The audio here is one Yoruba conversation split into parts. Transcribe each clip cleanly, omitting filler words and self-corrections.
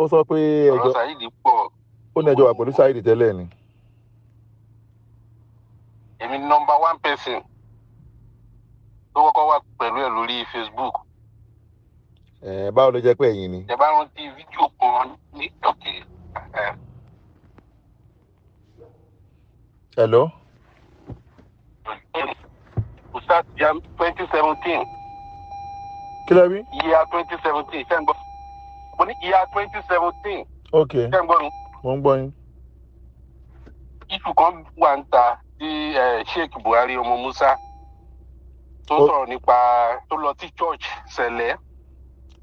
Ó sọ pé Ọ̀rọ̀ ẹjọ́ Saheed pọ̀. Ó ní ẹjọ́ wà pẹ̀lú Saheed tẹ́lẹ̀ ni. Èmi ni number one person tó kọ́kọ́ wà pẹ̀lú ẹ̀ lórí Facebook. Ẹ̀, báwo ló jẹ́ pé ẹ̀yin ni? Tẹ́ bá rántí fídíò kan ní òkè ẹ̀. Hello. Ustaz Jam 2017. Kí lẹ wí? Year 2017, ṣé ń gbọ́? Mo ní year 2017. Ok. Ṣé ń gbọ́ mi? Mo ń gbọ́ yín. Issue kan wà ń ta tí Sheikh Buhari ọmọ Musa tó sọ̀rọ̀ nípa tó lọ sí church sẹ̀lẹ̀.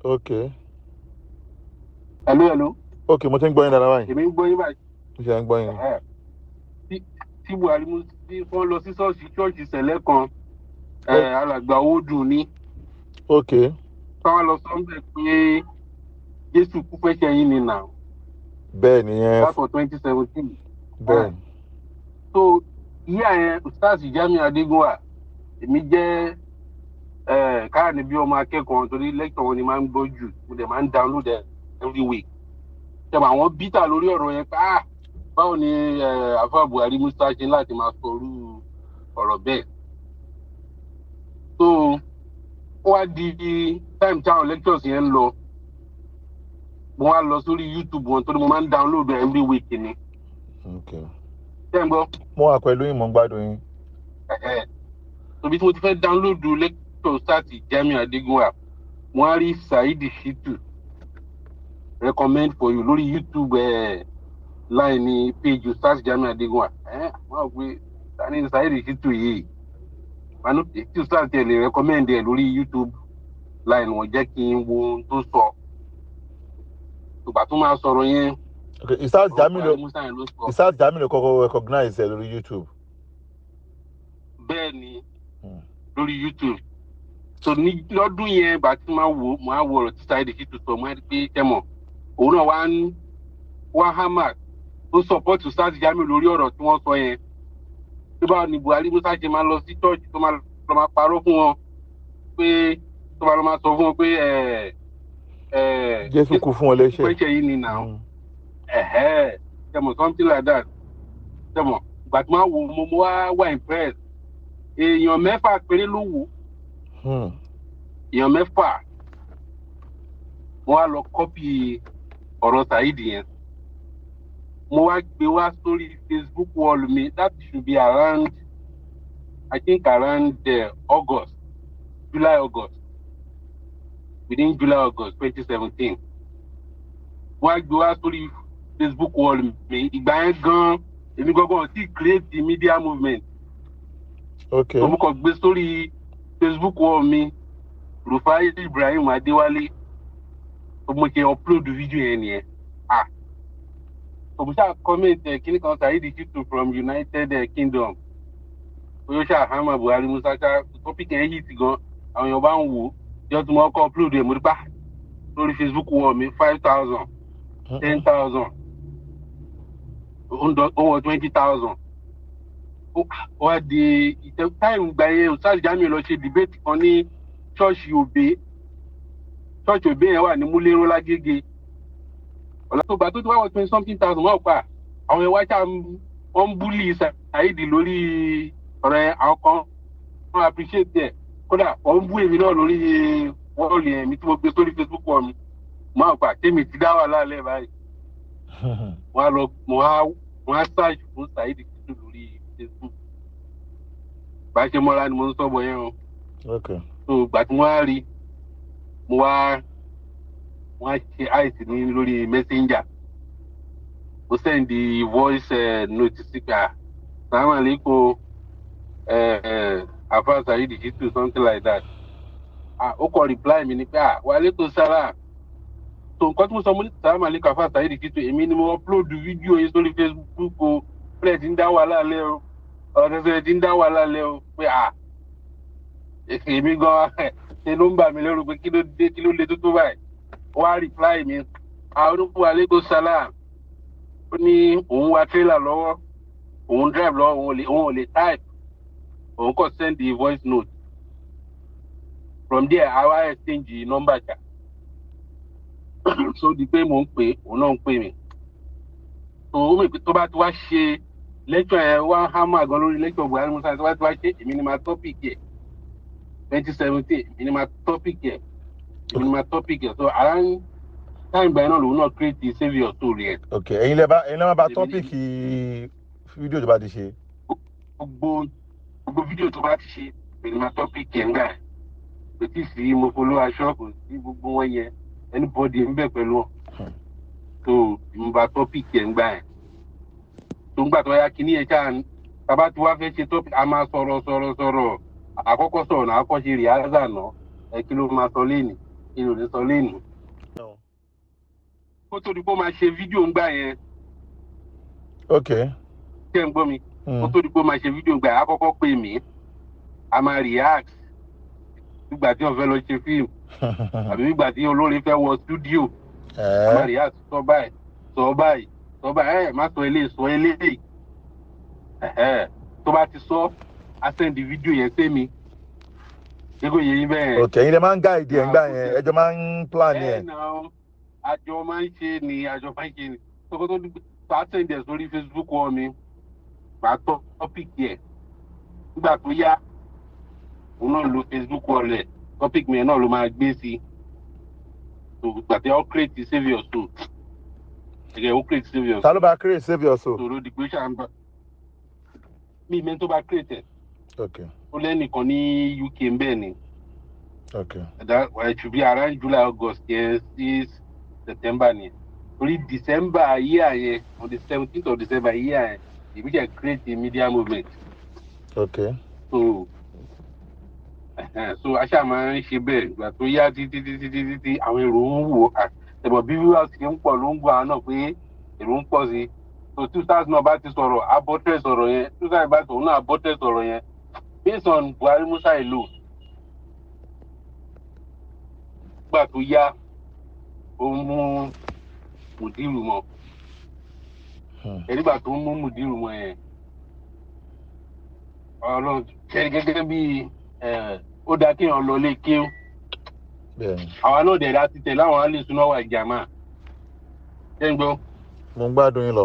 Ok. Hello, hello. Ok, mo ti ń gbọ́ yín dáadáa báyìí. Èmi ń gbọ́ yín báyìí. Mo ṣe ń gbọ́ yín. Tí Buhari mú tí wọ́n lọ sí ṣọ́ọ̀ṣì church sẹ̀lẹ̀ kan, alàgbà owó dùn ní. Ok. Táwọn lọ sọ ń bẹ̀ pé Jésù kú fẹ́ṣẹ̀ yín ni nà. Bẹ́ẹ̀ nìyẹn. That was 2017. Bẹ́ẹ̀. So ìyá yẹn, Ustaz Jamiu Adégúnwà, èmi jẹ́ káàní bí ọmọ akẹ́kọ̀ọ́ torí lecture wọn ni máa ń gbọ́ jù, mo dẹ̀ máa ń download ẹ̀ every week. Ṣe àwọn bítà lórí ọ̀rọ̀ yẹn pé, ah, báwo ni afa Buhari Musa ṣe láti máa sọ irú ọ̀rọ̀ bẹ́ẹ̀? So ó wá di time táwọn lectures yẹn ń lọ, mo wá lọ sórí YouTube wọn torí mo máa ń download ẹ̀ every week ni. Ok. Ṣé ń gbọ́? Mo wà pẹ̀lú yín, mo ń gbádùn yín. Tóbi tí mo ti fẹ́ download lecture Ustaz Jamiu Adégúnwà, mo wá rí Saheed Shittu recommend for you lórí YouTube line ní page Ustaz Jamiu Adégúnwà. Wọ́n á pè tani Saheed Shittu yìí, wọn tí Ustaz tiẹ̀ lè recommend ẹ̀ lórí YouTube line wọn, jẹ́ kí n wo ohun tó sọ ìgbà tó máa sọ̀rọ̀ yẹn. Ok, Ustaz Jamiu ló Buhari Musa yẹn ló sọ. Ustaz Jamiu ló kọ́kọ́ recognize ẹ lórí YouTube. Bẹ́ẹ̀ ni, lórí YouTube. So ní lọ́dún yẹn, ìgbà tí máa wò, máa wo ọ̀rọ̀ tí Saheed Shittu sọ, máa rí pé tẹ́mọ̀ òun náà wá ń wá hammer ó support Ustaz Jamiu lórí ọ̀rọ̀ tí wọ́n sọ yẹn, tó bá ní Buhari Musa ṣe máa lọ sí church tó máa lọ máa parọ́ fún wọn pé tó máa lọ máa sọ fún wọn pé ẹ ẹ Jésù kú fún ọ léṣe. Pẹ́ṣẹ̀ yìí ni nà ẹ̀hẹ́, tẹ́mọ̀, something like that. Tẹ́mọ̀, ìgbà tí máa wò, mo wá impressed. Èèyàn 6 péré ló wò. Èèyàn 6. Mo wá lọ copy ọ̀rọ̀ Saheed yẹn, mo wá gbé wá sórí Facebook wall mi. That should be around, I think around August, July, August, within July, August 2017. Mo wá gbé wá sórí Facebook wall mi. Ìgbà yẹn gan, èmi gangan ti create the media movement. So mo kàn gbé sórí Facebook wall mi, Rufai Ibrahim Adéwálé. So mo ṣe upload video yẹn nìyẹn. Ah, so mo ṣáà comment ẹ kíní kan, Saheed Shittu from United Kingdom, ó ṣáà hammer Buhari Musa ṣá. Topic yẹn hit gan, àwọn èèyàn bá ń wò ó. Jọ tí mo kọ́ upload ẹ̀, mo rí pa lórí Facebook wall mi, 5,000, 10,000, ó wọ 20,000. Ó wá di time gbà yẹn, Ustaz Jamiu lọ ṣe debate kan ní ṣọ́ọ̀ṣì Òbé. Ṣọ́ọ̀ṣì Òbé yẹn wà ní Múlẹ́rọ́ lágége. Ọ̀la tó gbà tó ti wá wọ twenty something thousand, wọ́n pa àwọn yẹn wá ṣá, wọ́n ń bully Saheed lórí ọ̀rọ̀ yẹn. Àwọn kan wọ́n appreciate ẹ̀, kódà wọ́n ń bú èmi náà lórí wall yẹn mi tí mo gbé sórí Facebook wall mi. Mo á pa tèmi ti dá wàhálà lẹ̀ báyìí. Wọ́n á lọ, mo á search fún Saheed Shittu lórí Facebook. Bá a ṣe mọ́ra ni mo ń sọ̀bọ̀ yẹn o. So ìgbà tí mo wá rí, mo wá ṣe àìsí ní lórí Messenger, mo send the voice note sí pé, "Ah, salaam alaikum, afa Saheed Shittu," something like that. Ah, ó kọ reply mi ni pé, "Ah, wa alaikum salam." So nǹkan tí mo sọ, mo ní, "Salaam alaikum, afa Saheed Shittu, èmi ni mo upload fídíò yìí sórí Facebook o, pẹ̀lẹ́ ti ń dá wàhálà lẹ́ o, ọ̀rọ̀ tẹ̀sẹ̀ ti ń dá wàhálà lẹ́ o," pé ah, èmi gan ṣe ló ń bà mí lẹ́rù pé kí ló dé, kí ló le tó tó báyìí. Ó wá reply mi, "Àwọn wa alaikum salam." Ó ní òun wa trailer lọ́wọ́, òun drive lọ́wọ́, òun ò lè type, òun kàn send the voice note. From there, àwa exchange number ṣá. So di pé mò ń pè, òun náà ń pè mí. So ó mì pé tó bá ti wá ṣe lecture yẹn, wá hámà gan lórí lecture Buhari Musa. Tó bá ti wá ṣe, èmi ni máa topic ẹ̀. 2017, èmi ni máa topic ẹ̀, èmi ni máa topic ẹ̀. So around time gbà yẹn náà lòun náà create Save Your Soul yẹn. Ok, ẹ̀yin lẹ máa bá Èmi ni- topic fídíò tó bá ti ṣe. Gbogbo fídíò tó bá ti ṣe, èmi ni máa topic ẹ̀ ńgbà yẹn. Kò tí ì sí mo follow aṣọ, kò sí gbogbo wọn yẹn, anybody ń bẹ̀ pẹ̀lú wọn. So mo bá topic ẹ̀ ńgbà yẹn. Tó ń gbà tó yá kíní yẹn ṣáà, tàbá tí wàá fẹ́ ṣe topic, a máa sọ̀rọ̀ sọ̀rọ̀ sọ̀rọ̀. Àkọ́kọ́ sọ̀rọ̀ náà, àkọ́kọ́ ṣe rehearsal náà. Ẹ kí ló máa sọ léènì, kí ló ní sọ léènì, kó tó di kó máa ṣe fídíò ńgbà yẹn. Ṣé ń gbọ́ mi? Kó tó di kó máa ṣe fídíò ńgbà yẹn, àkọ́kọ́ pè mí, a máa react nígbà tí wọ́n fẹ́ lọ ṣe fíìmù àbí nígbà tí olórin fẹ́ wọ stúdíò. A máa react, sọ báyìí, sọ báyìí, sọ báyìí, ẹ má sọ eléyìí, sọ eléyìí. Ẹ̀hẹ́. Tó bá ti sọ, á send fídíò yẹn sí mi. Ṣé kò yé yín bẹ́ẹ̀? Ok, ẹ̀yin lẹ máa ń guide ẹ̀ ńgbà yẹn, ẹjọ́ máa ń plan Ẹ yẹn. Nà àjọ máa ń ṣe ni, àjọ máa ń ṣe ni. Tó tó tó, á send ẹ̀ sórí Facebook wall mi, màá tọ́ topic ẹ̀. Nígbà tó yá, òun náà lo Facebook wall ẹ̀, topic mi náà ló máa gbé sí. So gbà tí ó create Save Your Soul, ẹ̀gẹ̀ ó create Save Your Ta ló bá create Save Your Soul? Soul, ló di pé ṣáà ń bá mi ìmẹ́ tó bá create ẹ̀. Ó lẹ́nìkan ní UK ń bẹ́ẹ̀ ni. That it should be around July, August yẹn sí September ni, torí December year yẹn, on the 17th of December year yẹn, èmi jẹ́ create a media movement. So so aṣáà máa ń ṣe bẹ́ẹ̀. Ìgbà tó yá títí títí títí tí àwọn èrò ń wò, ẹ̀bọ̀n bí viewers ṣe ń pọ̀ ló ń gbọ́ àwọn náà pé èrò ń pọ̀ sí i. So two stars náà bá ti sọ̀rọ̀, abọ́tẹ̀ sọ̀rọ̀ yẹn, two stars bá sọ̀rọ̀ náà, abọ́tẹ̀ sọ̀rọ̀ yẹn based on Buhari Musa alone. Gbà tó yá, ó mú mùdírù mọ́. Ẹ̀rígbà tó ń mú mùdírù mọ́ yẹn, Ọlọ́run ṣe gẹ́gẹ́ bí ó dáa kéèyàn lọ lé kéwú. Àwa náà dẹ̀ láti tẹ̀lé àwọn alẹ́ wà jàmá, ṣé ń gbọ́? Mo ń gbádùn yín lọ.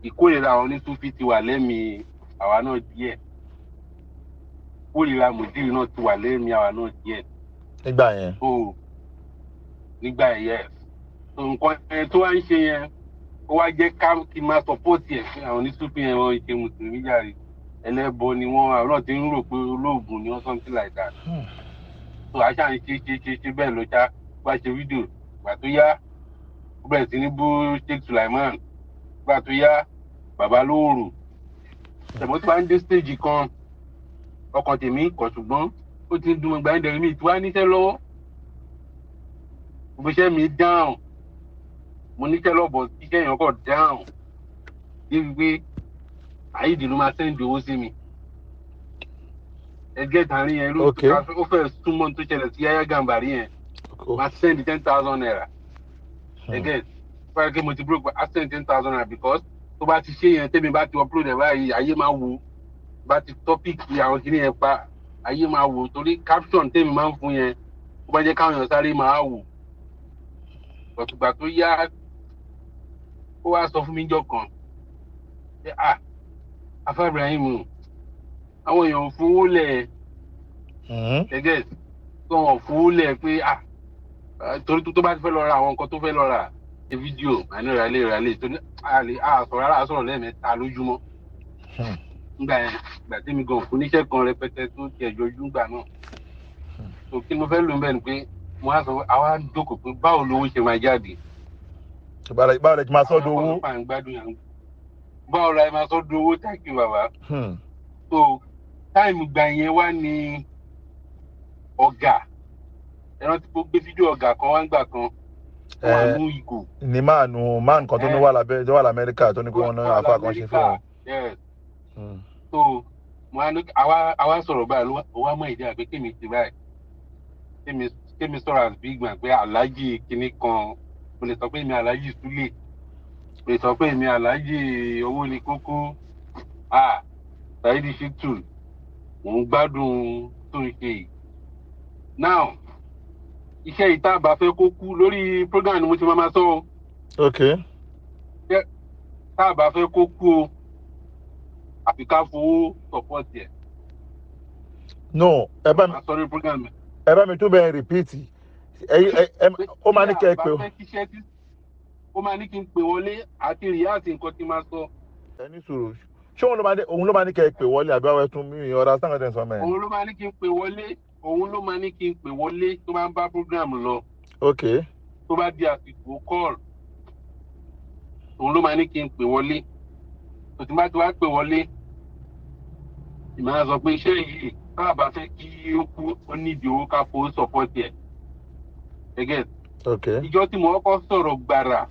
Ìkórìíra àwọn onísúfì ti wà lẹ́mìí àwa náà díẹ̀, ìkórìíra mùdírù náà ti wà lẹ́mìí àwa náà díẹ̀. Nígbà yẹn. So nígbà yẹn, yes. So nǹkan yẹn tó wá ń ṣe yẹn, ó wá jẹ́ ká kí n máa support ẹ̀ pé àwọn onísúfì yẹn, wọ́n ṣe mùsùlùmí jàre, ẹlẹ́bọ ni wọ́n. Àwọn náà ti ń rò pé olóògùn ni wọ́n, something like that. So àṣà ń ṣe ṣe ṣe ṣe bẹ́ẹ̀ ló ṣá wá ṣe fídíò. Gbà tó yá, ó bẹ̀rẹ̀ sí ní bú Sheikh Sulaiman. Gbà tó yá, bàbá lóòrò tẹ̀mọ́ tí wàá ń dé stage kan, ọkàn tèmi kọ̀, ṣùgbọ́n ó ti ń dùn. Ìgbà yẹn dẹ̀rẹ̀ mi tí wàá níṣẹ́ lọ́wọ́, gbogbo iṣẹ́ mi down. Mo níṣẹ́ lọ́bọ̀, iṣẹ́ yẹn kọ̀ down débi pé àyídì ló máa send owó sí mi. Ẹgẹ́ ìtàrí yẹn ló ó fẹ́ súnmọ́ tó ṣẹlẹ̀ sí Yáyá Gàmbàrí yẹn. Máa send ₦10,000. Ẹgẹ́ fẹ́rẹ́ kí mo ti broke, á send ₦10,000 because tó bá ti ṣe yẹn, tẹ́mi bá ti upload ẹ̀ báyìí, ayé máa wo. Bá ti topic àwọn kìíní yẹn pa, ayé máa wò, torí caption tẹ́mi máa ń fún yẹn, ó bá jẹ́ káwọn èèyàn sáré máa wò. Gbàtùgbà tó yá, ó wá sọ fún mi jọ kan pé, "Ah, Afa Ibrahim, àwọn èèyàn fowó lẹ̀." Gẹ́gẹ́ tó wọn fowó lẹ̀ pé, ah, torí tó bá ti fẹ́ lọ ra àwọn nǹkan tó fẹ́ lọ rà, ṣe fídíò, àní ra ilé, ra ilé, torí a lè a sọ̀rọ̀ rárá, a sọ̀rọ̀ lẹ́ẹ̀mẹ́ta lójúmọ́. Nígbà yẹn, ìgbà tí mi gan fún níṣẹ́ kan rẹpẹtẹ tó tiẹ̀ jọjú ńgbà náà. So kí ni mo fẹ́ lò ń bẹ̀ ni pé mo á sọ, àwa jókòó pé báwo lówó ṣe máa jáde. Báwo lẹ ti máa sọ́dọ̀ owó? Àwọn ọlọ́pàá ń gbádùn yàn, báwo la máa sọ́dọ̀ owó? Thank you, bàbá. So time gbà yẹn wá ní ọ̀gá, ẹ rántí pé ó gbé fídíò ọ̀gá kan wá ń gbà kan, ó wà ní ìgò. Ní máàlù máàlù kan tó ní wà lábẹ́, tó wà lamẹ́ríkà, tó ní pé wọ́n ná àfa kan ṣe fún wọn. Yes. So mo á ní àwa sọ̀rọ̀ báyìí, ló wá mọ̀ ìdí àgbẹ̀ kémi ti báyìí, kémi sọ̀rọ̀ as big man pé aláàjì kinní kan. Mo lè sọ pé èmi aláàjì Súlè, mo lè sọ pé èmi aláàjì owó ni kókó. Ah, Saheed Shittu, mò ń gbádùn tó ń ṣe yìí now. Iṣẹ́ ìta bá fẹ́ kó kú lórí program ni mo ti máa sọ o. Ok. Tá a bá fẹ́ kó kú o, àfi ká fowó support ẹ̀. No, ẹ bá mi Máa sọ lórí program. Ẹ bá mi tún bẹ́ẹ̀ repeat. Ẹ ẹ ẹ, ó máa ní kẹ́ ẹ pé Tí a bá fẹ́ kíṣẹ́ tí ó máa ní kí n pè wọlé àti rìhásì nǹkan tí máa sọ. Ẹ ní sùúrù, ṣé òun ló máa ní kẹ́ ẹ pè wọlé, àbí àwọn ẹtún mi ọ̀rá sáǹkà tẹ̀ ń sọ mẹ́rin? Òun ló máa ní kí n pè wọlé, òun ló máa ní kí n pè wọlé tó máa ń bá program lọ. Ok. Tó bá di àsìkò call, òun ló máa ní kí n pè wọlé. Tó tí bá ti wá pè wọlé, ìmọ̀ á sọ pé iṣẹ́ yìí, tá a bá fẹ́ kí ó kú, ó nídìí owó, ká fowó support ẹ̀ gẹ́gẹ́. Ok. Ìjọ tí mo kọ́kọ́ sọ̀rọ̀ gbàrà,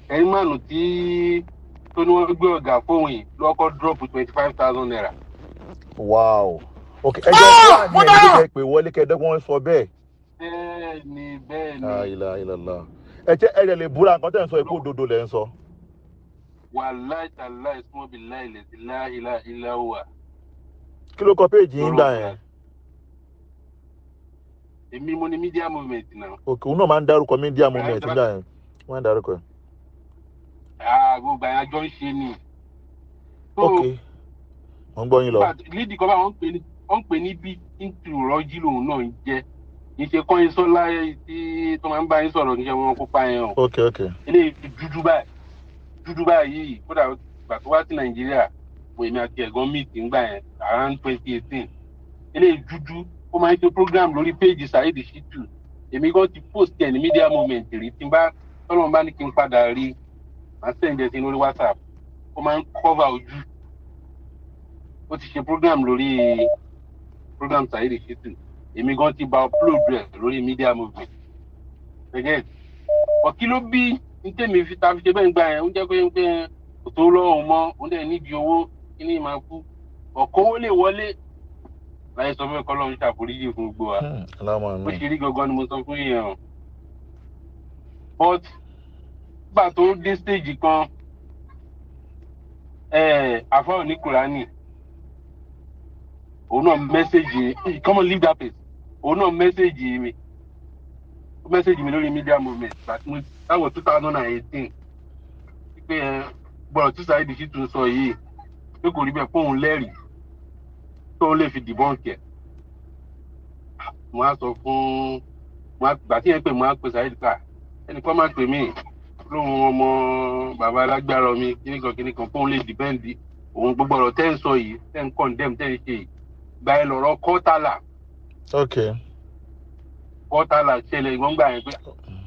ẹ̀yin mánu tí tó ní wọ́n gbé ọ̀gá fóun yìí ló kọ́kọ́ drop ₦25,000. Wow, ok, ẹ jẹ́ kí wàá ní ẹni kẹ́ ẹ pè wọlé kẹ́ ẹ dọ́gbọ́n sọ bẹ́ẹ̀? Bẹ́ẹ̀ ni, bẹ́ẹ̀ ni. La ilaha illallah. Ẹ jẹ́ ẹ lè búra, nǹkan tẹ̀ ń sọ ikú òdodo lẹ̀ ń sọ? Wàláì tàláì súnmọ́ bí láìlẹ̀ sí láìlà ìlà wà. Kí ló kọ péèjì yín gbà yẹn? Èmi mo ní media movement náà. Ok, òun náà máa ń dárúkọ media movement nígbà yẹn, wọ́n ń dárúkọ ẹ̀. Ah, gbogbo àyàn àjọ ń ṣe ni. So, Ok, mo ń gbọ́ yín lọ. Lídìí kan bá wọ́n ń pè ní bí ntù rọ́jí lòun náà ń jẹ́. Kì í ṣe kọ́yin sọ́lá tí tó máa ń bá yín sọ̀rọ̀, kì í ṣe wọn kópa yẹn o. Ok. Eléyìí dúdú báyìí, dúdú báyìí. Kódà ìgbà tó wá sí Nàìjíríà, mo èmi àti ẹ̀gbọ́n meet ńgbà yẹn around 2018. Eléyìí dúdú, ó máa ń ṣe program lórí péèjì Saheed Shittu. Èmi gan ti post ẹ̀ ní media movement rí. Tí n bá tọ́lọ́run bá ní kí n padà rí, màá send ẹ̀ sí lórí WhatsApp. Ó máa ń cover ojú. Ó ti ṣe program lórí program Saheed Shittu. Èmi gan ti ba upload rẹ̀ lórí media movement gẹ́gẹ́. Ọ̀ kí ló bí ní tèmi fi ta fi ṣe bẹ́ẹ̀ ń gbà yẹn? Ó jẹ́ pé kò tó lọ́wọ́ mọ́, òun dẹ̀ nídìí owó, kí ni máa kú ọ̀kọ́wó lè wọlé láyé sọ fún ẹ̀kọ́ lọ́run ṣàforíjì fún gbogbo wa. Aláwọ̀ Bó àmín. ṣe rí gangan ni mo sọ fún yẹn o. But nígbà tó dé stage kan, àfáà ní Kùránì, òun náà message, "Come on, leave that place." Òun náà message mi, ó message mi lórí media movement but mo that was 2018, pé ẹ gbọ́dọ̀ tí Saheed Shittu sọ yìí pé kò rí bẹ́ẹ̀, pé òun lẹ́rìí tó lè fi debunk ẹ̀. Mo á sọ fún mo á gbà tí yẹn pè, mo á pè Saheed ká ẹnìkan máa pè mí lóhun ọmọ bàbá alágbára mi, kíníkan kíníkan, kóun lè defend òun, gbogbo ọ̀rọ̀ tẹ́ ń sọ yìí, tẹ́ ń condemn, tẹ́ ń ṣe yìí. Gba ẹ lọ̀rọ̀ kọ́tàlà. Ok. Kọ́tàlà ṣẹlẹ̀ ìgbọ́ngbà yẹn pé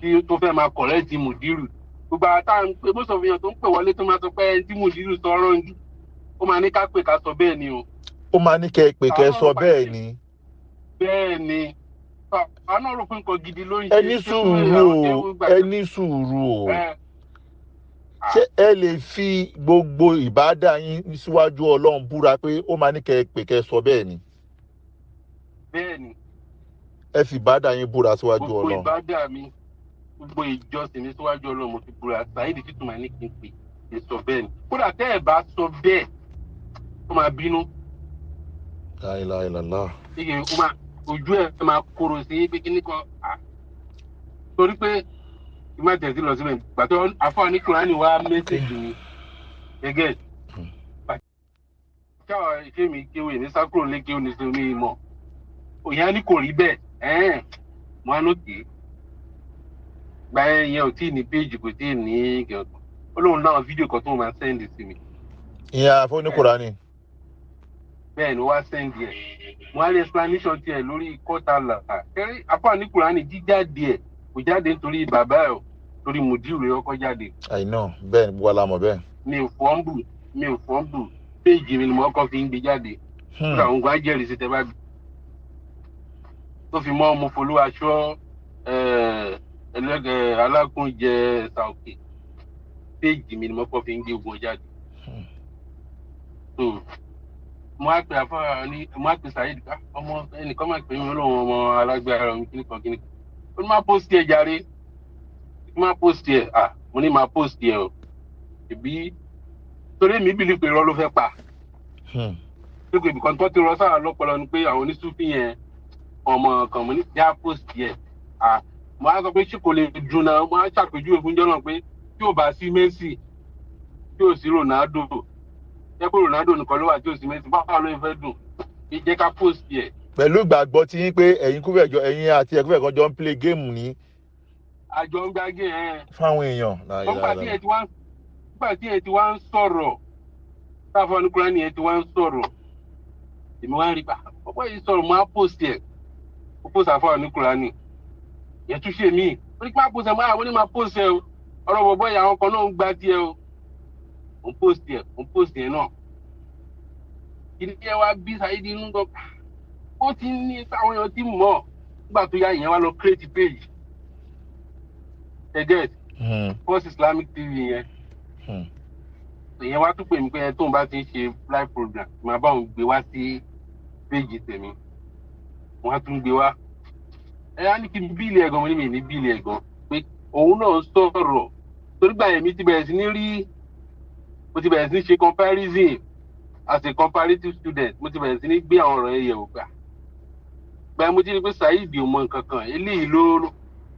tí tó fẹ́ máa correct mùdírù, gbogbo àwọn táwọn pé most of èèyàn tó ń pè wọlé tó máa sọ pé ẹni tí mùdírù sọ ọ̀rọ̀ ń jù, ó máa ní ká pè ká sọ bẹ́ẹ̀ ni o. Ó máa ní kẹ́ ẹ pè kẹ́ ẹ sọ bẹ́ẹ̀ ni? Bẹ́ẹ̀ ni. Àwọn náà rò pé nǹkan gidi ló ń ṣe. Ẹ ní sùúrù o, ẹ ní sùúrù o. Ṣé ẹ lè fi gbogbo ìbádà yín síwájú Ọlọ́run búra pé ó máa ní kẹ́ ẹ pè kẹ́ ẹ sọ bẹ́ẹ̀ ni? Bẹ́ẹ̀ ni. Ẹ fi ìbádà yín búra síwájú Gbogbo Ọlọ́run? ìbádà mi, gbogbo ìjọsìn mi síwájú Ọlọ́run, mo fi búra. Saheed Shittu máa ní kí n pè é sọ bẹ́ẹ̀ ni. Kódà tẹ́ ẹ bá sọ bẹ́ẹ̀, ó máa bínú. La ilaha illallah. Ike ó máa ojú ẹ̀ máa kóró sí pé kíní kan à torí pé ìmọ̀ tẹ̀sí lọ síbẹ̀. Gbàtọ́ àfọwọ́ ní Kúránì wá message mi gẹ́gẹ́ káwa ṣé mi kéwì ní sákúrò lé kéwì ní sómi mọ̀ òyìn á ní kò rí bẹ́ẹ̀. Ẹ̀ẹ́n, mo á lókè gba ẹ yẹn, ò tí ì ní péjì, kò tí ì ní kẹ̀kọ́. Ó lóun náà fídíò kan tó máa send sí mi. Ìyẹn àfọwọ́nìkùránì? Bẹ́ẹ̀ ni, wá send ẹ̀. Mo á rí explanation tiẹ̀ lórí kọ́tàlá kẹ́rí. Apá ní Kùránì jíjáde ẹ̀ kò jáde nítorí bàbá ẹ̀ o, torí mùdírù rẹ̀ ọkọ̀ jáde. I know, bẹ́ẹ̀ ni, gbogbo alamọ̀ bẹ́ẹ̀. Mi ò fọ́nbù, mi ò fọ́nbù. Péjì mi ni mo kọ́ fi ń gbé jáde. Kódà òun gan jẹ́rìí sí tẹ́ bá tó fi mọ́ ọmọ folúwaṣọ́ ẹlẹ́gẹ̀ alákùnjẹ sàòkè, péjì mi ni mo kọ́ fi ń gbé ogun jáde. So mo á pè àfọwọ́ ní, mo á pè Saheed ká ọmọ ẹnìkan máa pè mí lóun ọmọ alágbára mi, kíníkan kíníkan. Ó ní má post ẹ jàre, má post ẹ. Ah, mo ní má post ẹ o, ìbí torí mi bìlí pé irọ́ ló fẹ́ pa. Pé kò ibìkan tó ti rọ sáà lọ́pọlọ ni pé àwọn onísúfì yẹn ọmọ kan. Mo ní já post yẹ. Mo á sọ pé ṣé kò lè dùn náà. Mo á ṣàpèjúwe fún jọ́nà pé tí ò bá sí Messi, tí ò sí Ronaldo, jẹ́ pé Ronaldo nìkan ló wà tí ò sí Messi, báwo ló fẹ́ dùn? Kí jẹ́ ká post ẹ̀. Pẹ̀lú ìgbàgbọ́ tí yín pé ẹ̀yin kúfẹ̀ jọ, ẹ̀yin àti ẹ̀kúfẹ̀ kan jọ ń play game ní Àjọ ń gbágé ẹ̀. fáwọn èèyàn. Nígbà tí ẹ ti wá nígbà tí ẹ ti wá ń sọ̀rọ̀, táwọn oníkùránì ẹ ti wá ń sọ̀rọ̀, èmi wá ń rí pa ọ̀pọ̀ yìí sọ̀rọ̀, mo á post ẹ̀. Mo post àfọwọ́ oníkùránì yẹn tún ṣe míì, ó ní kí máa post ẹ̀, máa wọ́n ní máa post ẹ̀ o. Ọ̀rọ̀ bọ̀bọ̀ yìí, àwọn kan náà ń gba tiẹ̀ o. Mo post ẹ̀, mo post ẹ̀ náà. Kí ni ẹ wá bí Saheed inú gan, ó ti ní táwọn èèyàn ti mọ̀. Nígbà tó yá, ìyẹn wá lọ create page, ẹ get? First Islamic TV yẹn. Ìyẹn wá tún pè mí pé ẹ tóun bá ti ń ṣe live program, màá bá òun gbé wá sí page tèmi. Wọn á tún gbé wá. Ẹ á ní kí n bill ẹ̀ gan. Mo ní mi ní bill ẹ̀ gan, pé òun náà sọ̀rọ̀, torí gbà yẹn mi ti bẹ̀rẹ̀ sí ní rí, mo ti bẹ̀rẹ̀ sí ní ṣe comparison as a comparative student. Mo ti bẹ̀rẹ̀ sí ní gbé àwọn ọ̀rọ̀ yẹn yẹ̀wò. Gbà mo ti rí pé Saheed ò mọ nǹkan kan, eléyìí ló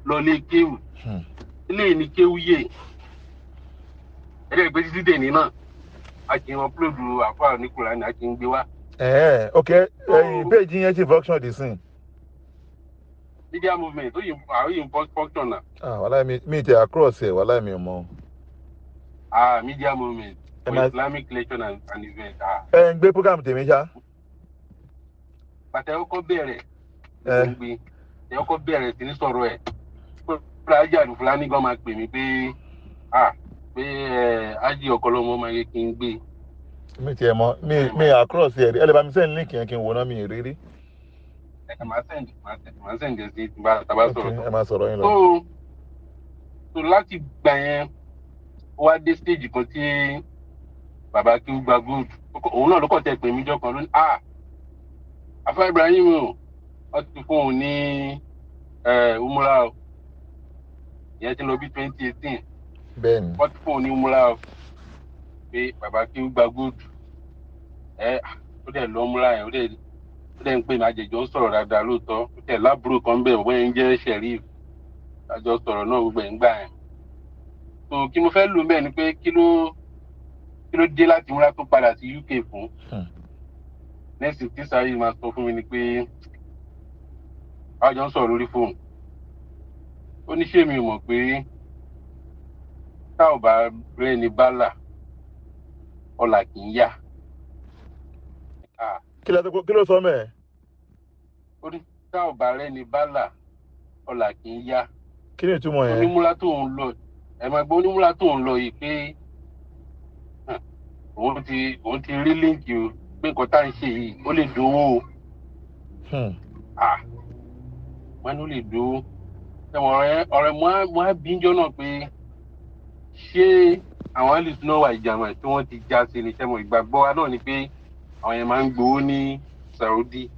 lọ lé kéwù, eléyìí ní kéwù yé. Ẹ̀rẹ́ pé títí dèní náà, a kì í upload àfáà ní Kùránì, a kì í gbé wá. Ẹ̀ẹ́, ok, ẹ̀yin page yẹn ṣì function dì sìn? Media movement ó yìí, àwọn yìí ń function náà. Ah, wàláì, mi tẹ across ẹ̀, wàláì, mi ò mọ̀. Ah, media movement Ẹ for Islamic lecture and event. Ah. Ẹ ń gbé program tèmi ṣá. Bàtà ẹ kọ́kọ́ bẹ̀rẹ̀, Ẹ. ń gbé ẹ kọ́kọ́ bẹ̀rẹ̀ sí ní sọ̀rọ̀ ẹ̀. Kódà Ájì Àlùfáàní gan máa pè mí pé, ah, pé ẹ Ájì Ọ̀kọ́lọ́mọ máa yẹ kí n gbé. Mi tiẹ̀ mọ̀, mi across ẹ̀ rí. Ẹ lè bá mi send link yẹn kí n wò náà, mi ì rí rí. Ẹ máa send ẹ sí tí bá tá bá Ok, sọ̀rọ̀ tán. Ẹ máa sọ̀rọ̀ yín lọ. So láti gbà yẹn, ó wá dé stage kan tí bàbá kí ó gba gold. Òun náà ló kàn tẹ pè mí jọ kan lónìí: "Ah, afa Ibrahim o, wọ́n ti fún òun ní umra o." Ìyẹn ti lọ bí 2018. Wọ́n ti fún òun ní umra o, pé bàbá kí ó gba gold. Ẹ ó dẹ̀ lọ umra yẹn, ó dẹ̀ ń pè mí, àjẹjọ́ ń sọ̀rọ̀ dáadáa lóòótọ́. Ó tẹ̀ lábúrò kan bẹ́ẹ̀, wọ́n yẹn ń jẹ́ Sheriff, àjọ sọ̀rọ̀ náà gbogbo ẹ̀ ń gbà yẹn. So kí mo fẹ́ lù bẹ́ẹ̀ ni pé kí ló dé láti múra tó padà sí UK fún? Next tí Saheed máa sọ fún mi ni pé a jọ ń sọ̀rọ̀ lórí fóònù, ó ní ṣé mi ò mọ̀ pé tá ò bá rẹ́ni bálà, ọlà kì í yá. Ah, Kí ló sọ mẹ́ẹ̀? Ó ní tá ò bá rẹ́ni bálà, ọlà kì í yá. Kí ni ìtumọ̀ yẹn? Onímúra tó ń lọ, ẹ máa gbọ́, onímúra tó ń lọ yìí pé òun ti rí link o, pé nǹkan tá à ń ṣe yìí, ó lè dówó o. Ah, wọn ní ó lè dówó. Ẹwọn ọ̀rẹ́ mo á bí njọ́ náà pé ṣé àwọn alice náà wà ìjàmà tí wọ́n ti já sí ni sẹ́mo? Ìgbàgbọ́ wa náà ni pé àwọn yẹn máa ń gbowó ní Saudi.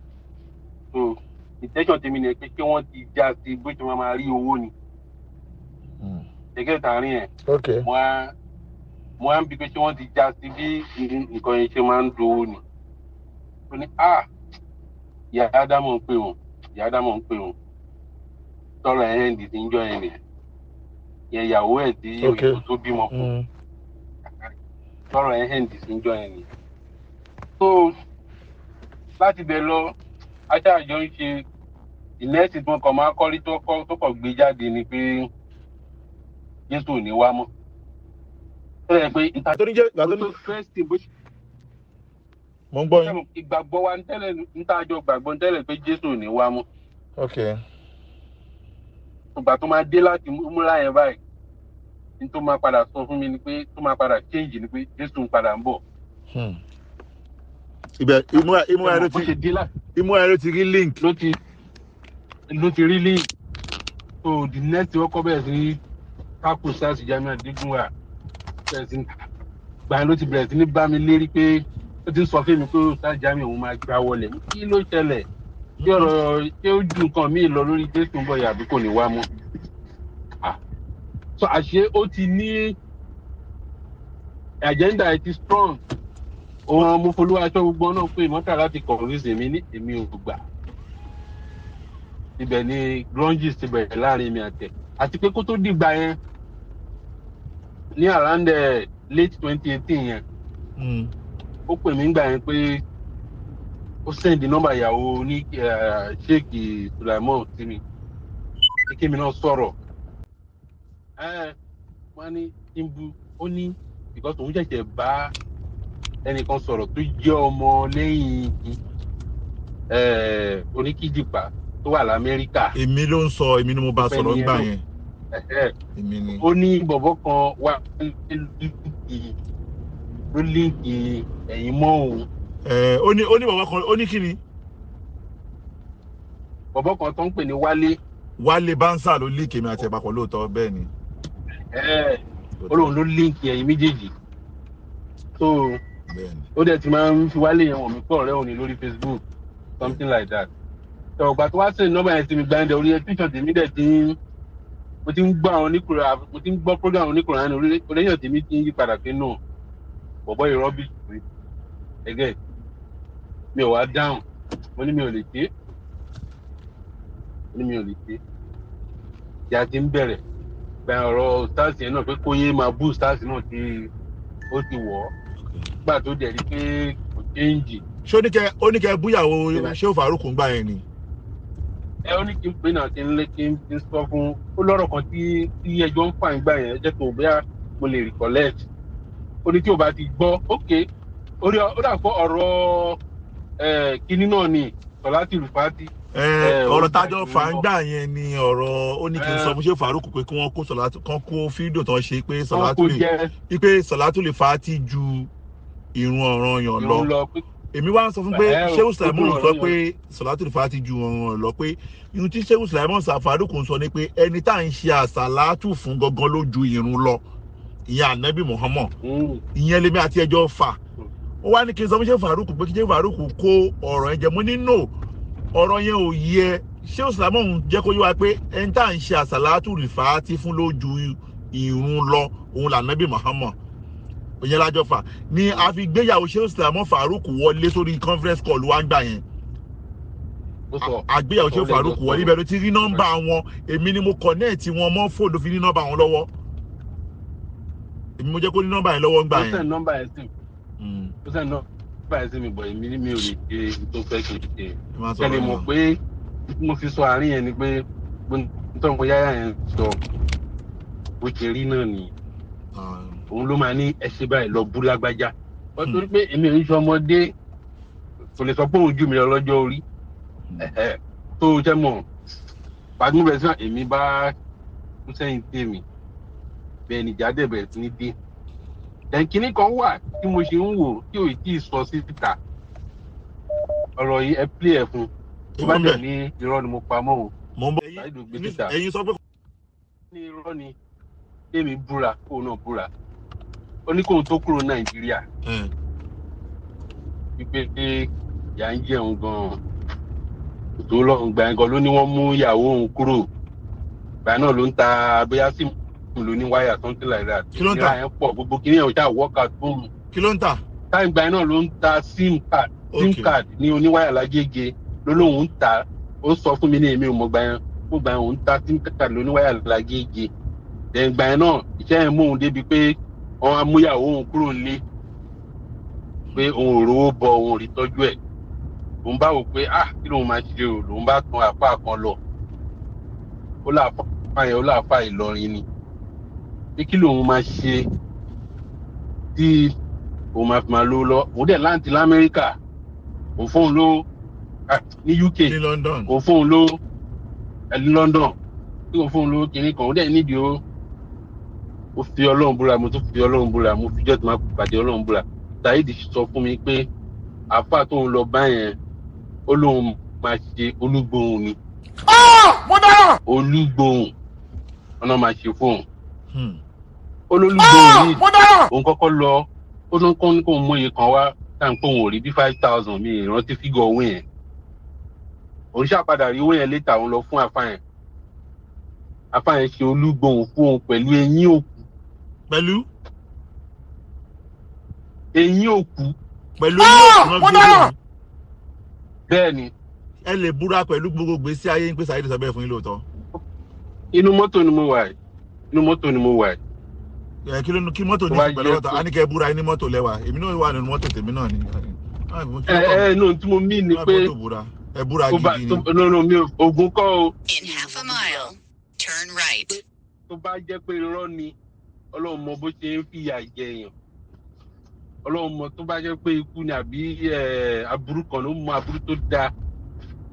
So intention tèmi ni pé kí wọ́n ti já sí bó ṣe máa rí owó ni. Gẹ́gẹ́ tààrin ẹ̀, mo á ń bi pé ṣé wọ́n ti já sí bí nǹkan yẹn ṣe máa ń dowó ni. Ó ní, ah, ìyá Ádámọ̀ ń pè wọ́n, ìyá Ádámọ̀ ń pè wọ́n. Tọrọ ẹ̀ ń dì sí ń jọ yẹn nìyẹn, yẹn ìyàwó ẹ̀ tí òyìnbó tó bímọ fún. Tọrọ ẹ̀ ń dì sí ń jọ yẹn nìyẹn. So láti bẹ̀ lọ, aṣáájọ ń ṣe ìnẹ́ẹ̀sì tí wọ́n kàn máa kọ́rí tó kàn gbé jáde ni pé Jésù ò ní wá mọ́. Ó yẹ pé ìta Tó ní jẹ́ ìgbà tó ní tó first thing bó ṣe Mo ń gbọ́ yín. Ìgbàgbọ́ wa ń tẹ́lẹ̀, ń tá àjọ gbàgbọ́ ń tẹ́lẹ̀ pé Jésù ò ní wá mọ́. Ìgbà tó máa dé láti múra yẹn báyìí, ní tó máa padà sọ fún mi ni pé tó máa padà change ni pé Jésù ń padà ń bọ̀. Ibẹ̀ ìmúra ẹ ló Bó ti ṣe dé láti ìmúra ẹ ló ti rí link. Ló ti rí link. So the next thing, wọ́n kọ́ bẹ̀rẹ̀ sí ní kápò SARS Jamiu Adigunwa, bẹ̀rẹ̀ sí ní gbà yẹn ló ti bẹ̀rẹ̀ sí ní bá mi lérí pé ó ti ń sọ fún mi pé SARS Jamiu òun máa gbá wọlé. Kí ló ṣẹlẹ̀? Ṣé ọ̀rọ̀ ṣé ó ju nǹkan míì lọ lórí Jésù ń bọ̀ yà àbí kò ní wá mọ́? Ah. So àṣé ó ti ní agenda ẹ ti strong. Òun àwọn ọmọ folúwaṣọ gbogbo náà pé mọ́tà láti convince mi ní èmi ò gbà. Ibẹ̀ ni grunges ti bẹ̀rẹ̀ láàrin mi àtẹ̀, àti pé kó tó dìgbà yẹn ní around late 2018 yẹn, ó pè mí gbà yẹn pé ó send nọ́mbà ìyàwó ní Sheikh Sulaimon sí mi pé kí mi náà sọ̀rọ̀. Wọ́n ní kí n bu ó ní because òun ṣẹ̀ṣẹ̀ bá ẹnìkan sọ̀rọ̀ tó jẹ́ ọmọ lẹ́yìn oníkíjìpá tó wà l'Amẹ́ríkà. Èmi ló ń sọ, èmi ni mo bá Ọpẹ́ sọ̀rọ̀ ni ńgbà ẹ ló. yẹn. Èmi ni. Ó ní bọ̀bọ̀ kan wà ló link ẹ̀yìn mọ́ òun. Ó ní bàbá kan, ó ní kí ni? Bọ̀bọ̀ kan tó ń pè ní Wálé. Wálé Bánsà ló link èmi àti ẹ̀ papọ̀ lóòótọ́, bẹ́ẹ̀ ni. Ó lóun ló link ẹ̀yìn méjèèjì so Bẹ́ẹ̀ ni. Ó dẹ̀ ti máa ń fi Wálé yẹn wọ̀n mí pọ̀ ọ̀rẹ́ òun ní lórí Facebook, something like that. Ọ̀gbà tó wá sí nọ́mbà yẹn ti mi gbàǹdẹ̀ orí tẹ̀sán tèmi dẹ̀ ti ń, mo ti ń gbọ́ àwọn oníkùrà, mo ti ń gbọ́ program oníkùrà ní orí oríyàn tèmi ti ń yí padà pé no, bọ̀bọ̀ yìí rubbish rí ẹgẹ́. Mi ò wá dáhùn, mo ní mi ò lè ṣe é, mo ní mi ò lè ṣe é. Ìyá ti ń bẹ̀rẹ̀ gba ọ̀rọ̀ stars yẹn náà pé kó yé máa bú stars náà tí ó ti wọ̀ ọ́ gbà tó dẹ̀ rí pé kò change. Ṣé ó ní kẹ́ búyàwó Shehu Farouk ń gbà yẹn ni? Ẹ ó ní kí n pè náà, kí n lé, kí n kí n sọ fún ó lọ́rọ̀ kan tí ẹjọ́ ń fà ń gbà yẹn, jẹ́ kó bóyá mo lè recollect. Ó ní tí o bá ti gbọ́, ok, ó rí ó dà pọ̀ ọ̀rọ̀ kinní náà ni Sọláàtì Rufati. Ọ̀rọ̀ tájọ́ fà ń gbà yẹn ni ọ̀rọ̀ ó ní kí n sọ fún Shehu Farouk pé kí wọ́n kó Sọ̀látù kan, kó fídíò tó ń ṣe pé wọn Sọ̀látù kò lè jẹ pé Sọ̀látù lè fa ti ju ìrun ọ̀ranyàn lọ. Ìrun lọ pé Èmi wá ń sọ fún pé Shehu Sulaimon ó sọ dúró pé Sọ̀látù lè fa ti ju ọ̀ranyàn lọ, pé irun tí Shehu Sulaimon Farouk ń sọ ni pé ẹni tá à ń ṣe àsàlátù fún gangan ló ju ìrun lọ, ìyẹn Ànábì Muhammad. Ìyẹn lèmi àti ẹjọ́ fà. Ó wá ní kí n sọ fún Shehu Farouk pé kí Shehu Farouk kó ọ̀rọ̀ yẹn jẹ. Mo ní no, ọ̀rọ̀ yẹn ò yẹ. Shehu Sulaimon jẹ́ kó yé wa pé ẹni tá à ń ṣe àsàlátù rìfáàtì fún ló ju ìrun lọ, òun lànábì Muhammad. Ìyẹn lájọ fà ni a fi gbéyàwó Shehu Sulaimon Farouk wọlé sórí conference call wa ń gbà yẹn. Ó sọ Àgbéyàwó Shehu ó lè Farouk jọ wọlé sọ̀rọ̀. Ibẹ̀ ló ti rí nọ́mbà wọn. Èmi ni mo connect wọn mọ́ fóònù fi ní nọ́mbà wọn lọ́wọ́. Èmi mo jẹ́ kó ní nọ́mbà yẹn lọ́wọ́ ń gbà Ó yẹn. Send nọ́mbà yẹn sí mi. Ó send nọ́mbà yẹn sí mi bọ̀, èmi ní mi ò lè ṣe tó fẹ́ kí n ṣe. Ẹ máa sọ̀rọ̀ Kẹ́lẹ́ mọ̀ náà. Pé tí mo fi sọ àárín yẹn ni pé gbọ́n mo yáyà yẹn sọ bó ṣe rí náà nìyẹn. Òun ló máa ní ẹ ṣe báyìí, lọ bú lágbájá wọ́n, torí pé èmi ò ń ṣe ọmọdé, kò lè sọ pé òun jù mí lọ lọ́jọ́ orí. Ẹ̀hẹ́. Tó jẹ́ mọ̀ pàdé bẹ̀rẹ̀ sí náà, èmi bá kú sẹ́yìn tèmi bẹ́ẹ̀ ni ìjà dẹ̀ bẹ̀rẹ̀ sí ní dé. Ẹ̀kíní kan wà tí mo ṣe ń wò tí ò tí ì sọ síta. Ọ̀rọ̀ yìí, ẹ pílẹ̀ ẹ̀ fún tó bá Èwo ń dẹ̀ bẹ̀? ní irọ́ ni mo pa mọ́ òun. Mo ń bọ̀. Saheed gbé síta. Ẹ̀yin sọ pé Ní irọ́ ni tèmi búra, kóun náà búra. Ó ní kóun tó kúrò Nàìjíríà wípé ìyà ń jẹun gan-an tó lọ́run gbà yẹn gan ló ní wọ́n mú ìyàwó òun kúrò. Gbà náà ló ń ta bóyá SIM ló ní wáyà, something like that. Kí ló ń tà? Ìnira yẹn pọ̀, gbogbo kìnìún yẹn ò ṣáà work out fún un. Kí ló ń tà? Táyì gbà yẹn náà ló ń ta SIM card, SIM card ní oníwáyà lágége ló lóun ń ta. Ó sọ fún mi ní èmi ò mọ̀ gbà yẹn, ó gbà yẹn òun ń ta SIM card lóníwáyà lágége. Then gbà yẹn náà iṣẹ́ yẹn mú òun débi pé wọ́n á mú ìyàwó òun kúrò nílé, pé òun ò rówó bọ, òun ò rí tọ́jú ẹ̀. Òun bá wò pé, ah, kí lóun máa ṣe o? Lòun bá tan àpá kan lọ, ó láàfà yẹn, ó láàfà Ìlọrin ni, pé kí lòun máa ṣe tí òun máa fi máa lówó lọ. Òun dẹ̀ láǹtí l'Amẹ́ríkà, òun fóun lówó, ah, ní UK. Ní London. Òun fóun lówó ẹ ní London, tí òun fóun lówó kìíní kan. Òun dẹ̀ nídìí ó fi Ọlọ́run búra, mo tún fi Ọlọ́run búra, mo fi jọ́ tí máa pàdé Ọlọ́run búra. Saheed sọ fún mi pé àáfàá tóun lọ bá yẹn, ó lóun máa ṣe olúgbòhùn ni. Mo dára. Olúgbòhùn ọ̀nà máa ṣe fóun. Olólùgbòhùn yìí, Mo dára. òun kọ́kọ́ lọ, ó ní kó ní kó mú iye kan wá tá à ń pé òun ò rí bí 5,000, mi ìrántí figure owó yẹn. Òun ṣàpadà rí owó yẹn létà. Òun lọ fún àáfàá yẹn, àáfàá yẹn ṣe olúgbòhùn fún òun pẹ̀lú eyín òkú. Pẹ̀lú Eyín òkú. Pẹ̀lú eyín òkú náà Mo fi dára. gbé. Bẹ́ẹ̀ ni. Ẹ lè búra pẹ̀lú gbogbo gbèsè ayé ń pè Saheed sọ bẹ́ẹ̀ fún yín lóòótọ́? Inú mọ́tò ni mo wà yìí, inú mọ́tò ni mo wà yìí. Ẹ kí ló ní kí mọ́tò Tó ní bá í ṣe pẹ̀lú jẹ́ ọ̀tọ̀ pé á ní kẹ́ ẹ búra ní mọ́tò lẹ́wà, èmi náà wà nínú mọ́tò tèmi náà ni. Ẹ ẹ nù tí mo mí ni pé mọ́tò búra, ẹ búra tó bá gidi tó ni. No, no, mi ò ogun kọ́ o. In half a mile, turn right. Tó bá jẹ́ pé irọ́ ni, Ọlọ́run mọ bó ṣe ń fìyà jẹ èèyàn. Ọlọ́run mọ tó bá jẹ́ pé ikú ni àbí aburú kan ló mọ aburú tó dáa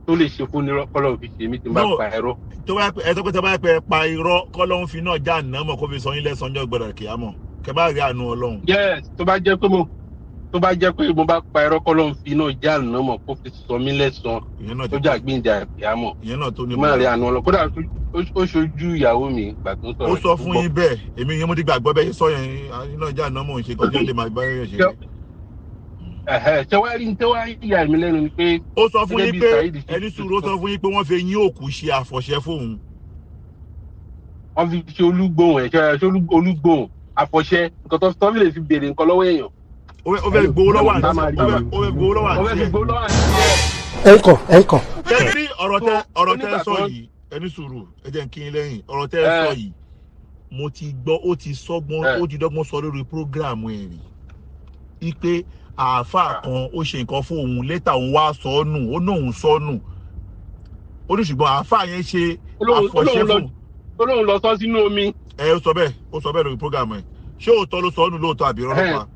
tó lè ṣe fún nírọ́, kọ́lọ́run fi ṣe mí tí n bá No. pa ẹ̀rọ. Tó bá ẹ sọ pé tó bá pẹ pa irọ́, kọ́lọ́hún fi náà já àná mọ̀ kó fi sọ yín lẹ́sàn-án gbọ́dọ̀ kíámọ̀ kẹ bá rí àánú Ọlọ́run. Yes, tó bá jẹ́ pé mo bá pa ẹ̀rọ, kọ́lọ́run fi náà já àná mọ̀ kó fi sọ mí lẹ́sàn-án Ìyẹn náà tó ti jà gbìyànjú àmọ́ ìyẹn náà tó ní má rí àánú Ọlọ́run. Kódà ó ṣojú ìyàwó mi ìgbà tó ń Ó sọ̀rọ̀. sọ fún yín bẹ́ẹ̀? Èmi yẹn mo ti gbàgbọ́ bẹ́ẹ̀ sọ yẹn, iná já àná mọ̀ ń ṣe kọjá lè máa bá yẹn ṣe. Ṣé wàá rí ní tẹ́ wàá yà mí lẹ́nu ni pé Ó sọ fún gẹ́gẹ́ yín bí pé Saheed ṣe ẹni sùúrù, ó sọ fún yín pé wọ́n fi yín òkú ṣe àfọ̀ṣẹ fóun? Wọ́n fi ṣe olúgbòhùn ẹ̀ ṣe olúgbòhùn àfọ̀ṣẹ, nǹkan tó fi lè fi béèrè nǹkan lọ́wọ́ èèyàn. Ó fẹ́ gbowó lọ́wọ́ àǹtí Bá máa rí ó fẹ́ gbowó lọ́wọ́ ó fẹ́ àǹtí fi ẹ̀. gbowó lọ́wọ́ àǹtí ẹ̀. Ẹ̀ńkọ̀ ẹ̀ńkọ̀. Tẹ́lí ọ̀rọ̀ tẹ Onígbà sọ tó yìí, ẹni sùúrù, ẹ jẹ́ n kí yín lẹ́yìn ọ̀rọ̀ tẹ sọ yìí, mo ti gbọ́ ó ti sọ́gbọ́n ó ti dọ́gbọ́n sọ lórí program ẹ̀ rí i pé àáfàá kan ó ṣe nǹkan fún òun, later òun wá sọ ọ́ nù, ó náà òun sọ ọ́ nù, ó ní ṣùgbọ́n àáfàá yẹn ṣe àfọ̀ṣẹ fún Ó lóun lọ sọ sínú omi. Ẹ ó sọ bẹ́ẹ̀, ó sọ bẹ́ẹ̀ lórí program ẹ̀. Ṣé òótọ́ ló sọ ọ́ nù lóòótọ́ àbí irọ́ ló pa?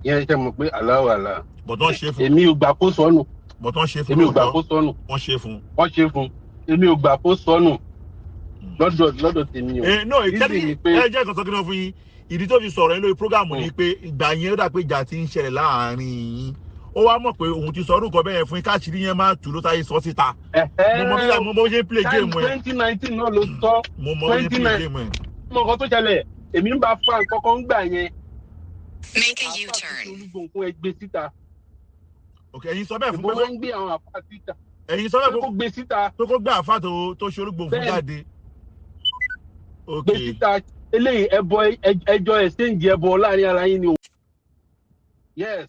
Ìyẹn ṣe mọ̀ pé aláwọ̀ àlà. Bọ̀tán ṣe fún Èmi ò gbà kó sọnù. Bọ̀tán ṣe fún Èmi ò gbà lóòótọ́? kó sọnù. Wọ́n ṣe fún. Wọ́n ṣe fún, èmi ò gbà kó sọnù lọ́dọ̀ tèmi o. Ẹ no Reason ìtẹ́lẹ̀ ni pé ẹ jẹ́ nǹkan sọ kí ni wọ́n fún yín. Ìdí tó fi sọ̀rọ̀ yín lórí program ni pé ìgbà yẹn ó dà pé ìjà ti ń ṣẹlẹ̀ láàárín yín, ó wá mọ̀ pé òun ti sọ orúkọ bẹ́ẹ̀ yẹn fún yín, káàṣírí yẹn máa tù ló táyé sọ síta. Mo mọ bí mo ṣe ń play game ẹ. 2019 náà ló sọ. Mo mọ bí ṣe ń play 29 game ẹ. Mọ nǹkan tó ṣẹlẹ̀, èmi ń bá fa nǹkan kan gbà yẹn. Make a Àáfàá tó ṣe U-turn. olúgbòǹkún ẹ gbé síta. Ok, ẹ̀yin sọ bẹ́ẹ̀ fún Ìbò pé wọn ń gbé àwọn àáfàá síta ẹ̀yin sọ bẹ́ẹ̀ pé kó fún gbé síta. Pé kó gbé àáfà tó ṣe orúgbòǹ fún Bẹ́ẹ̀. jáde. Ok. Gbé síta, eléyìí ẹbọ ẹjọ exchange ẹbọ láàrin ara yín ni o. Yes,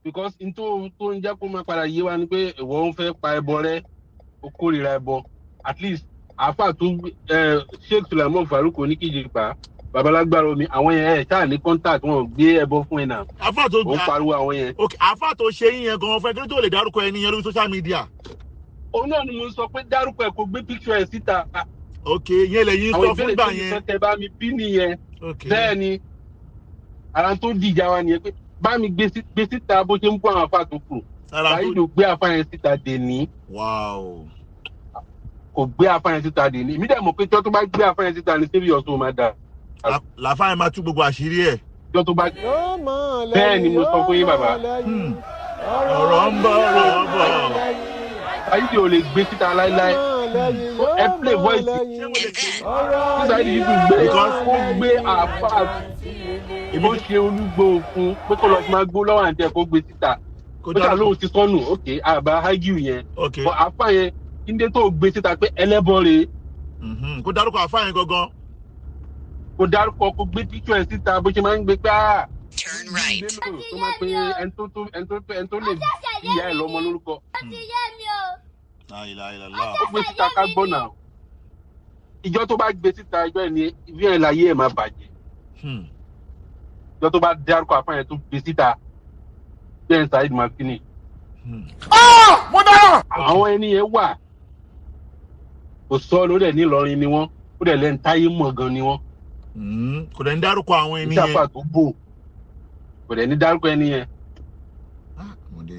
because n tó ń jẹ́ kó máa padà yé wa ni pé ìwọ ń fẹ́ pa ẹbọ rẹ, o kórìíra ẹbọ. At least àáfàá tó Sheikh Sulaiman Farouk oníkìjìpá, babalágbára omi, àwọn yẹn ẹ ṣáà ní contact wọn ò gbé ẹbọ fún ẹ náà. Àáfà tó Ó ń pariwo àwọn yẹn. Ok, àáfà tó ṣe yín yẹn gan-an fẹ́ kí ló tó lè dárúkọ ẹni yẹn lórí social media? Òun náà ni mo sọ pé dárúkọ ẹ, kó gbé picture ẹ síta. Ok, yẹn lẹ́yìn Àwọn sọ fún ìbéèrè gbà tó ní yẹn. fẹ́ tẹ bá mi bí nìyẹn. Ok. Bẹ́ẹ̀ ni, ara tó dìjà wa nìyẹn pé bá mi gbé síta bó ṣe ń bọ́ àwọn afa tó kù. Ara tó Saheed ò gbé afa yẹn síta dèní. Kò gbé afa yẹn síta dèní. Èmi dẹ̀ mọ̀ pé tí wọ́n tó bá gbé afa yẹn síta ní sẹ́fì ọ̀tún máa dà. Làáfà yẹn máa tú gbogbo àṣírí ẹ̀. Tí wọ́n tó bá bẹ́ẹ̀ ni mo sọ fún yín, bàbá. Ọ̀rọ̀ ń bọ̀, ọ̀rọ̀ ń bọ̀. Saheed ò lè gbé síta láéláé. Ẹ play voice. Ṣé mo lè And ṣe then, tí Saheed yìí tún gbé Because kó gbé àfa bó ṣe olúgbò fún pé kó lọ máa gbó lọ́wọ́ àǹtí ẹ̀, kó gbé síta. Kó Ó ṣà dárúkọ lóun ti sọnù, ok, àbá hágìw yẹn. Ok. But àfa yẹn kíndé tó gbé síta pé ẹlẹ́bọ rèé? Kó dárúkọ àfáà yẹn gangan. Kó dárúkọ, kó gbé píkṣọ ẹ síta bó ṣe máa ń gbé pé ah turn right. Bello tó máa pe ẹni tó tó ẹni tó ẹni tó lè bí ìyá ẹ lọ́mọ lórúkọ. La ilaha illallah. Ó gbé síta ká gbọ́ náà. Ìjọ tó bá gbé síta, ìjọ ẹ̀ ní ìbí ẹ̀ láyé ẹ̀ máa bàjẹ́. Ìjọ tó bá dárúkọ àfa yẹn tó gbé síta, bẹ́ẹ̀ Saheed máa finish. Ah! Mo dára! Àwọn ẹni yẹn wà, kò sọ ló dẹ̀ ní Ìlọrin ni wọ́n, ó dẹ̀ lẹ́nu táyé mọ̀ gan ni wọ́n. Kò dẹ̀ ń dárúkọ àwọn ẹni yẹn. Ìṣàfà tó bò kò dẹ̀ ní dárúkọ ẹni yẹn. Ah, ọmọdé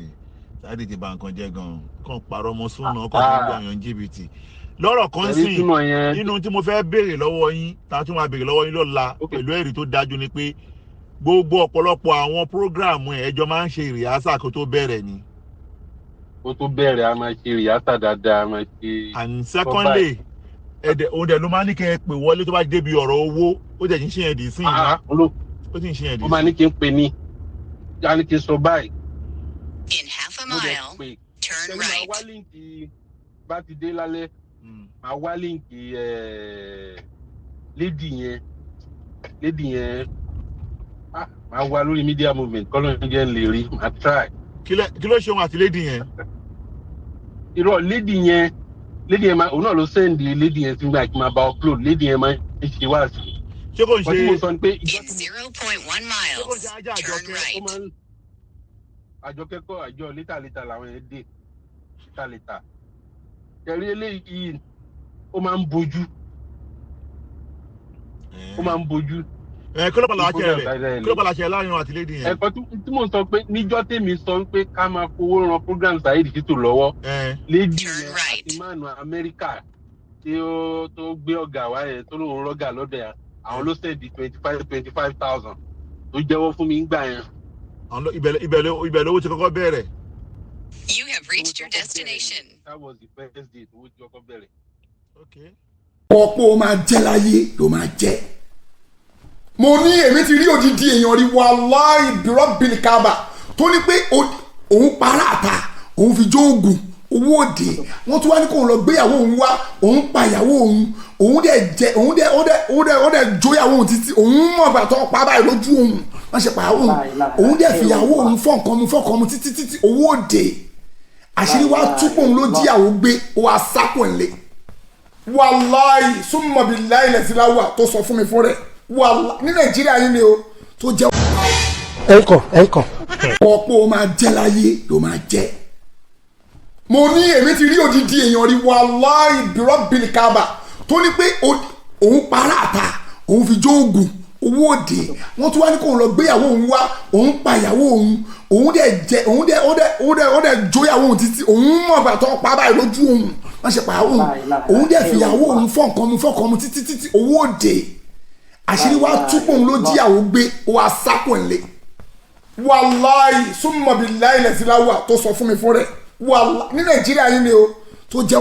Saheed ti bà nǹkan jẹ́ gan-an, kàn parọ́ ọmọ súnà, kàn fi ń gbọ́ àyàn jìbìtì lọ́rọ̀ kan Ẹ̀rí sìn. túmọ̀ yẹn. Nínú tí mo fẹ́ béèrè lọ́wọ́ yín, tá a tún máa béèrè lọ́wọ́ yín lọ́la pẹ̀lú ẹ̀rí tó dájú ni pé gbogbo ọ̀pọ̀lọpọ̀ àwọn program ẹ̀ ẹjọ́ máa ń ṣe rehearsal kó tó bẹ̀rẹ̀ ni. Kó tó bẹ̀rẹ̀, a máa ṣe rehearsal dáadáa, a máa ṣe. And secondly, ẹ̀dẹ̀ òun dẹ̀ ló máa ní kẹ́ ẹ pè wọlé tó bá débi ọ̀rọ̀ owó, ó dẹ̀ ti ń ṣe yẹn dì sí yìí. Ah, Ó ti ń ṣe yẹn dì ó máa sí. ní kí n pè ní, á ní kí n sọ báyìí. In half a Mo dẹ̀ mile, pè turn ṣẹ́ni máa right. wá link bá ti dé lálẹ́, máa wá link lady yẹn, lady yẹn, ah, máa wá lórí media movement kọ́ ló ń jẹ́ n lè rí, máa try. Kí ló ṣe òun àti lady yẹn? Irọ́, lady yẹn máa, òun náà ló send lady yẹn sí mi kí n máa bá upload. Lady yẹn máa ń ṣe wá sí. Ṣé kò ń Wọ́n tí mo ṣe sọ ni pé ìjọ In tí 0.1 ṣé kò ń miles, ṣe ajá turn Àjọkẹ́? Ó right. máa ń àjọ kẹ́kọ̀ọ́, àjọ later later làwọn yẹn dé, later later. Kẹrí eléyìí, ó máa ń bojú, ó máa ń bojú. Ẹ kí ló padà wá Program ṣẹlẹ̀? Kí ló padà ṣẹlẹ̀ láàrin wọn àti lady yẹn? Ẹ̀kọ́ tí mò ń sọ pé níjọ́ tèmi sọ pé ká máa fowó ran program Saheed Shittu lọ́wọ́, lady Turn yẹn right. àti mánu Amẹ́ríkà tí ó tó gbé ọ̀gá wá yẹn, tó lóun rọ́gà lọ́dọ̀ yẹn, àwọn ló send 25,000 tó jẹ́wọ́ fún mi ńgbà yẹn. Àwọn ibẹ̀ lówó ti kọ́kọ́ bẹ̀rẹ̀. You have reached your destination. That was the first day owó tí ọkọ bẹ̀rẹ̀. Okay. Ọ̀pọ̀ ó máa jẹ́ láyé ló máa jẹ́. Mo ní èmi ti rí odidi èèyàn rí, wàláì bírọ́bìlì kábà, tó ní pé òun para àta, òun fi jó oògùn owó òde. Wọ́n tún wá ní kóun lọ gbéyàwó òun wá, òun pa ìyàwó òun, òun dẹ̀ jẹ, òun dẹ̀ ó dẹ̀ ó dẹ̀ ó dẹ̀ jóyàwó òun títí. Òun mọ̀ bàtọ́ pa báyìí lójú òun wọ́n ṣe pàyàwó òun, òun dẹ̀ fìyàwó òun fọ́ nǹkan mu, fọ́ nǹkan mu títí títí owó òde. Àṣírí wa túpọ̀, òun ló jíyàwó gbé, ó wá sápò ńlẹ̀. Wàláì súnmọ̀bí láìlẹ̀ síláwà tó sọ fún mi fún rẹ̀, wàláì, ní Nàìjíríà yín ni o tó jẹ́. Ẹ̀kọ́ ẹ̀kọ́. Ọ̀pọ̀ ó máa jẹ́ láyé ló máa jẹ́. Mo ní èmi ti rí odidi èèyàn rí, wàláì bírọ́bìlì kábà, tó ní pé òun para àta, òun fi jó oògùn owó òde. Wọ́n tún wá ní kóun lọ gbéyàwó òun wá, òun pa ìyàwó òun, òun dẹ̀ jẹ, òun dẹ̀ ó dẹ̀ ó dẹ̀ ó dẹ̀ jóyàwó òun títí. Òun mọ̀ bàtọ́ pa báyìí lójú òun wọ́n ṣe pàyàwó òun, òun dẹ̀ fìyàwó òun fọ́ nǹkan mu, fọ́ nǹkan mu títí títí owó òde. Àṣírí wa túpọ̀, òun ló jíyàwó gbé, ó wá sápò ńlẹ̀. Wàláì súnmọ̀bí láìlẹ̀ síláwà tó sọ fún mi fún rẹ̀, wàláì, ní Nàìjíríà yín ni o tó jẹ́.